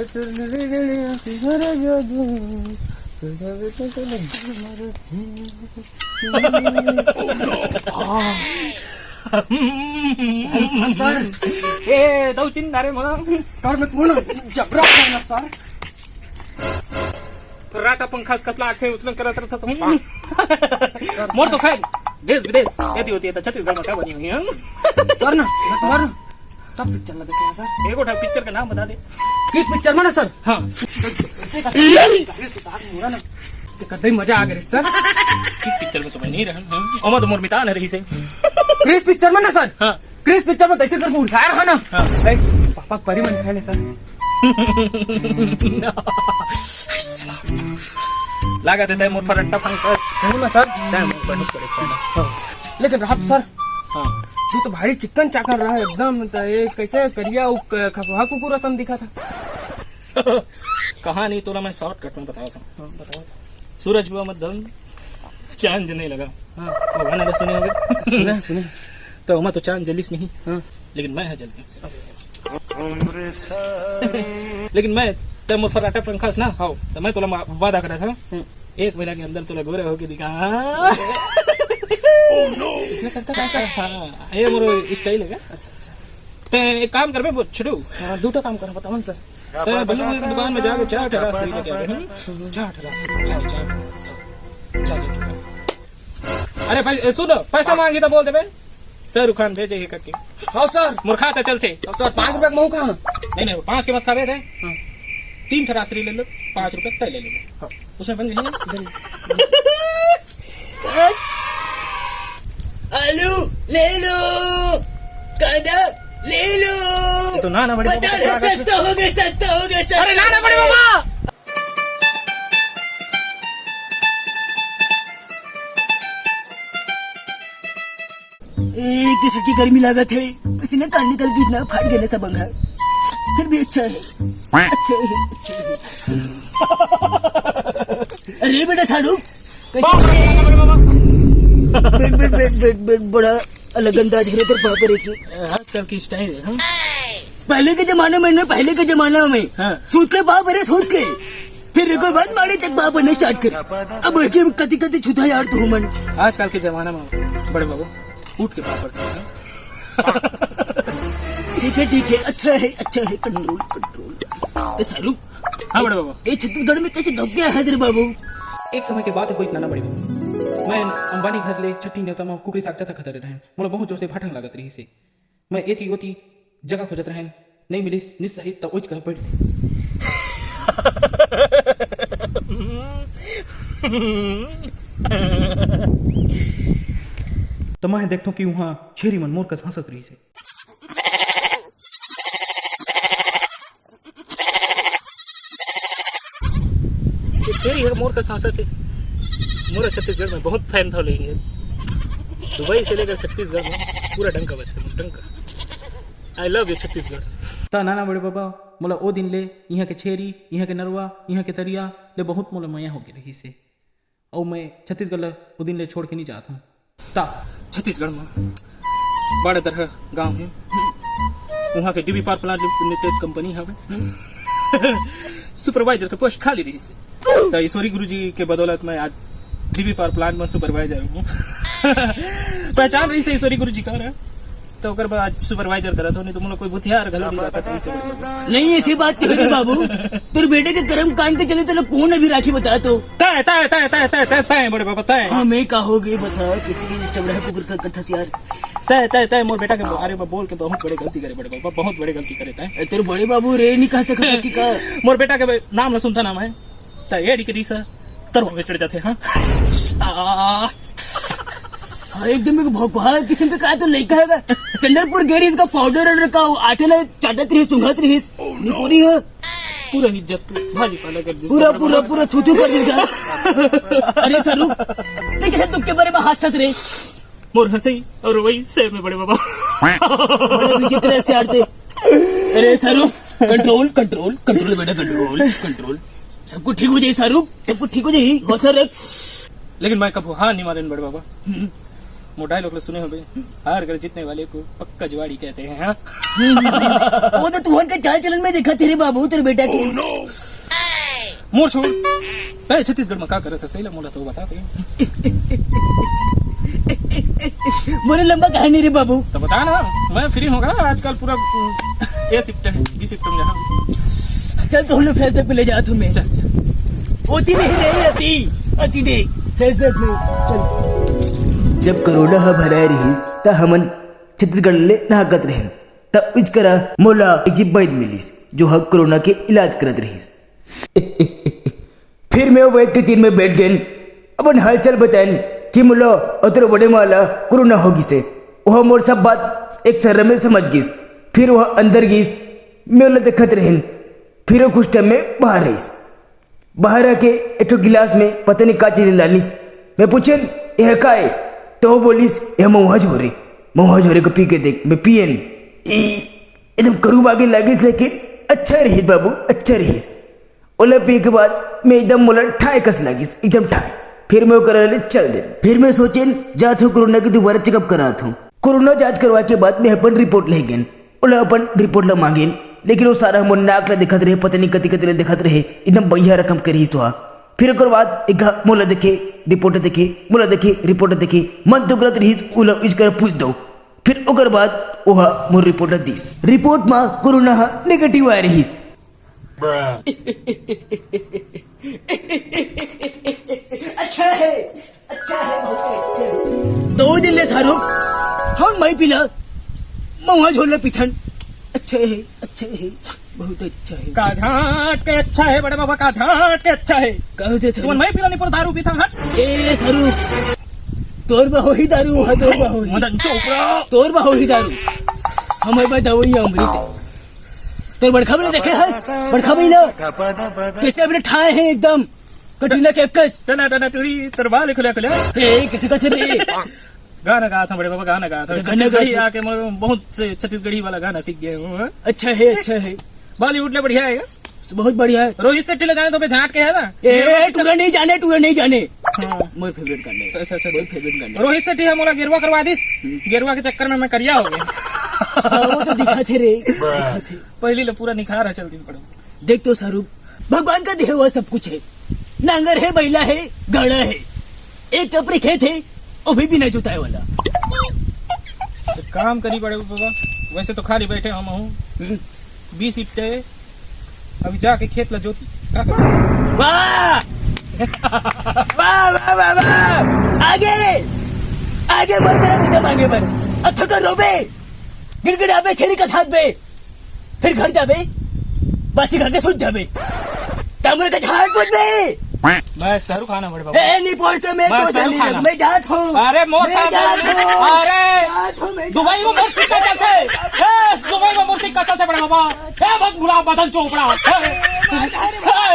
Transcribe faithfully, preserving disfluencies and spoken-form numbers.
Sir, ए, दऊ चिन, अरे मोला। सर, मैं तुम्हें ना जबरा करना, सर। फर्राटा पंखा कस लागथे, उसने करत रहता था। मोर तो खैर देश विदेश एती होती है तो छत्तीसगढ़ में क्या बनी हुई है? सर ना, मैं तुम्हारा सब पिक्चर ला देखे हैं, सर। एगो ठा पिक्चर का नाम बता दे। किस पिक्चर में ना, सर? हाँ। ऐसे का, ऐसे का, पूरा ना, ते कतई मजा आ गया, सर। किस पिक्चर में तो मैं नहीं रहा, हाँ? ओमा तो मोर मितान है रही से। क्रिस पिक्चर में ना, सर? हाँ। क्रिस पिक्चर में तैसे करके उठाया रहा ना। हाँ। भाई, पापा परी मन खाने, सर। लागत है तय मोर फर्राटा पंखा। सही में, सर? तय मोर बहुत परेशान है। हाँ। लेकिन रात, सर, हाँ। तू तो भारी चिकन चाकन रहा एकदम, तो ये कैसे करिया उ क-, खसवा कुकुर असम दिखा था। कहानी तोला मैं शॉर्टकट में बतावत हूँ। हाँ, बताओ। सूरज हुआ मध्यम, चांद नहीं लगा। हाँ। वो गाना तो सुने होगे। सुने, सुने। तो ओमा तो चांद जलिस नहीं, हाँ। लेकिन मैं है जल गया। लेकिन मैं, तय मोर फर्राटा पंखा ना, हाँ। तो मैं तोला मा-, वादा करा था, हम्म। एक महीना के अंदर तोला गोरा होके दिखा। इसमें करता कैसा? हाँ, ये मोर स्टाइल है क्या? अच्छा, अच्छा। तय एक काम करबे, वो छुड़ू। हाँ, दूटा काम कर, बताओ ना, सर। तय बल्लू भैया की दुकान में जाके चार ठे राजश्री लेके आवे, हम्म? चार ठे राजश्री, खाली चार ठे राजश्री। जा लेके आ। अरे भाई, ए, सुन, पैसा मांगी तो बोल देबे, शाहरुख खान भेजे हे करके। हाँ, सर। मोर खाता चलथे। हाँ, सर, पाँच रुपया के महू कहाँ? नहीं, नहीं, पाँच के मत खावे थे। हाँ। तीन ठे राजश्री ले लो, पाँच रुपया तय ले लो। हाँ। उसमें बन जाएंगे। आलू ले लो, कांदा ले लो। ये तो ना, ना, बड़े बता बाबू, दे, क्या सस्ता हो गया, सस्ता हो गया, सस्ता अरे ना, ना, हो बड़े गया। बाबा। ए, किस की गर्मी लागत है, पसीना काल निकल के इतना फाट गया ना सब अंग। फिर भी अच्छा है, अच्छा है, अच्छा है। अरे बेटा साढ़ू, कैसे बैठ, बैठ, बैठ, बैठ, बैठ, बड़ा अलग अंदाज है तेरे पापा रे की। आजकल की स्टाइल है, हाँ? पहले के जमाने में ना, पहले के जमाने में हाँ। सूत के पाँव परे, सूत के। फिर एक बार बाद माड़े तक पाँव परने स्टार्ट करे। अब एक ही कति कति छुता यार तू मन। आजकल के जमाना में बड़े बाबू उठ के पाँव परथे, हाँ? ठीक है, ठीक है, अच्छा है, अच्छा है, कंट्रोल, कंट्रोल। तो सारू, हाँ बड़े बाबू। ये छत्तीसगढ़ में कैसे दब गया है तेरे बाबू? एक समय के बात है, कोई नाना बड़े बाबू, मैं अंबानी घर ले छठी नेवता में कुकरी साग चथा खतरे रहे, मोला बहुत जोर से भाठंग लागत रही से। मैं एती ओती जगह खोजत रहेन, नहीं मिलिस, निस्सहित त ओइच कह पड़थे। त मैं देखथों कि उहाँ छेरी मन मोर कस हंसत रहिस हे। ये छेरी हे मोर कस हंसत हे। मोर छत्तीसगढ़ में बहुत फैन फॉलोइंग हे। दुबई से लेकर छत्तीसगढ़ में पूरा डंका बजथे, डंका। I love you Chhattisgarh. त नाना बड़े बाबा, मोला ओ दिन ले इहाँ के छेरी, इहाँ के नरवा, इहाँ के तरिया ले बहुत मोला मया होगे रहिस हे। अउ मैं छत्तीसगढ़ ला ओ दिन ले छोड़ के नहीं जात हूँ। ता छत्तीसगढ़ में बड़े तरह गांव हे, उहाँ के dB power plant limited company हवे, सुपरवाइजर के पोस्ट खाली रहिस हे। त ईश्वरी गुरुजी के बदौलत मैं आज डीबी पावर प्लांट में सुपरवाइजर हूँ। पहचान रहिस हे ईश्वरी गुरुजी का रे। त ओकर बाद आज सुपरवाइजर करत हो, नहीं तो मोला कोई भुतियार घलो नहीं रखत रहिस हे। नहीं, ऐसी बात नहीं रे बाबू। तोर बेटे के कर्म कांड के चले तेला कौन अभी राखी बता तो? तय, तय, तय, तय, तय, तय, तय, बड़े बाबा, तय। हाँ, मैं का हो गई बता, किसी चबरा कुकुर का कथा से यार। तय, तय, तय, मोर बेटा के बारे में बोल के बहुत बड़े गलती करे, बड़े बाबा, बहुत बड़े गलती करे तय। ए, तेरे बड़े बाबू रे, नहीं कह सकता कि का? मोर बेटा के बे-, नाम ला सुनता ना मैं। त एड़ी के रीसा तरवा में चढ़ जाथे, हाँ? आ। हाँ, एकदम एक भौकवा किस्म के का तो लइका हे गा। चंद्रपुर गे रहिस का पाउडर ऑर्डर का आटे ला चाटत रहिस, सूंघत रहिस। निपोरी हो। पूरा इज्जत भाजी पाला कर दिस। पूरा, पूरा, पूरा थू थू कर दिस गा। अरे सरू, ते कैसे तुक्के बारे में हाथ साथ रे? मोर हंसई अउ रोवई सेम हे बड़े बाबा। बड़े विचित्र हे यार ते। अरे सारू, कंट्रोल, कंट्रोल, कंट्रोल बेटा, कंट्रोल, कंट्रोल। सब कुछ ठीक हो जाई सारू, सब कुछ ठीक हो जाई, हौसला रख। लेकिन मैं कभू हार नहीं मानेन बड़े बाबा। हम्म। वो डायलॉग लो सुने होबे, हार कर जीतने वाले को पक्का जुआड़ी कहते हैं, हाँ? वो तो तुहन के चाल चलन में देखा तेरे बाबू, तेरे बेटा के। मोर छोड़, तय छत्तीसगढ़ में का करत हस, सही ला मोला तो बता दे। मोरे लंबा कहानी रे बाबू। तो बता ना, मैं फ्री होगा आजकल पूरा, ए शिफ्ट है, बी शिफ्ट में जहाँ। चल तो हम लोग फ्लैशबैक पे ले जा तुम्हें। चल, चल। होती नहीं रही अति, अति देख फ्लैशबैक में। चल। जब कोरोना ह भराए रिहिस, त हमन छत्तीसगढ़ ले नहाकत रहेन। त उच करा मोला एक झी बइद मिलिस, जो ह कोरोना के इलाज करत रिहिस। फिर मैं वो वैद के तीर में बैठ गेन, अपन हालचाल बताएन कि मोला अउ तोर बड़े माँ ला कोरोना हो गिसे। वह मोर सब बात एक सरम में समझ गिस। फिर वह अंदर गिस, मैं ओला देखत रहेन। फिर वो कुछ टाइम में बाहर आइस। बाहर आके एक ठो गिलास में पता नहीं का चीज लानिस। मैं पूछेन, "यह का है?" तो वो बोलिस, "यह महुआ झोरे, महुआ झोरे को पी के देख।" मैं पियन, ई एकदम करू बागे लागिस, लेकिन अच्छा रहिस बाबू, अच्छा रहिस। ओला पिए के बाद मैं एकदम मोला ठाय कस लागिस, एकदम ठाय। फिर मैं ओकरा ले चल देन। फिर मैं सोचेन, जात हूँ कोरोना के दोबारा चेकअप करात हूँ। कोरोना जांच करवाए के बाद मैं अपन रिपोर्ट ले गेन। ओला अपन रिपोर्ट ला मांगेन, लेकिन वो सारा मोर नाक ला देखत रहे, पता नहीं कति कति ला देखत रहे, एकदम बढ़िया रकम के रहिस वह। फिर ओकर बाद एक घा मोला देखे, रिपोर्ट देखे, मोला देखे, रिपोर्ट देखे, मन तो करत रहिस, ओला इच कर पूछ दो। फिर ओकर बाद ओहा मोर रिपोर्ट ला दिस। रिपोर्ट मा कोरोना हा नेगेटिव आए रहिस। अच्छा है, अच्छा है, बहुत अच्छा है। दो दिन ले सारू, हम मई पीला, महुआ झोला पीथन। अच्छा है, अच्छा है, बहुत अच्छा है। का झांट के अच्छा है बड़े बाबा, का झांट के अच्छा है। कहो दे तुमन सारू। मई पीला नहीं पर दारू पीथन, हट। ए सारू, तोर बा होही दारू, हाँ, तोर बा होही। मदन चोपड़ा। तोर बा होही दारू। हमारे पास दवाई अमृत है। तोर बड़खा भाई देखे हस? बड़खा भाई ना, कैसे अपने ठाए हैं एकदम। कटरीना कैफ कस। टना टना टुरी, तोर बाल खुला खुला। ए, कैसे कैसे रे? गाना गात हूँ बड़े बाबा, गाना गात हूँ। अच्छा, गाना गात हूँ। छत्तीसगढ़ी आके मैं बहुत से छत्तीसगढ़ी वाला गाना सीख गया हूँ, हाँ? अच्छा है, अच्छा है। बॉलीवुड ले बढ़िया है। बहुत बढ़िया है। रोहित शेट्टी ले जाने तो पे झांट के है ना? ए, टूरा नहीं जाने, टूरा नहीं जाने। हाँ। मोर फेवरेट गाने। अच्छा, अच्छा, मोर अच्छा। फेवरेट गाने। रोहित शेट्टी है मोला गेरुआ करवा दिस। हम्म। गेरुआ के चक्कर में मैं करिया हो गया। हाँ, वो तो दिखा थे रे। दिखा थे। पहली ले पूरा निखार है चल दिस बड़े। देख तो सारू, भगवान का दिया हुआ सब कुछ है। नांगर है, बैला है, गाड़ा है, एक टपरी खेत है, वो भी बिना जुताए वाला। तो काम करी बड़े बाबा, वैसे तो खाली बैठे हम हूँ। हम्म। बीस इट्टे, अभी जाके खेत ला जोती। का करी? वाह! वाह, वाह, वाह, वाह! आगे! आगे बढ़, मेरा एकदम आगे बढ़। अब थोड़ा रोबे, गिड़गिड़ाबे, छेरी का साथ बे। फिर घर जाबे, बासी खा के सुत जाबे। तामुल का झाड़ पोछ बे। मैं सरू खाना बड़े बाबा। ए, नहीं पोछ तो मैं मैं तो सरू चली खाना। मैं जात हूँ। अरे मोर मैं का जात हूँ। अरे जात हूँ मैं। दुबई में मोर सिक्का चलते। ए, दुबई में मोर सिक्का चलते बड़े बाबा। ए, मत बुला मदन चोपड़ा। ए,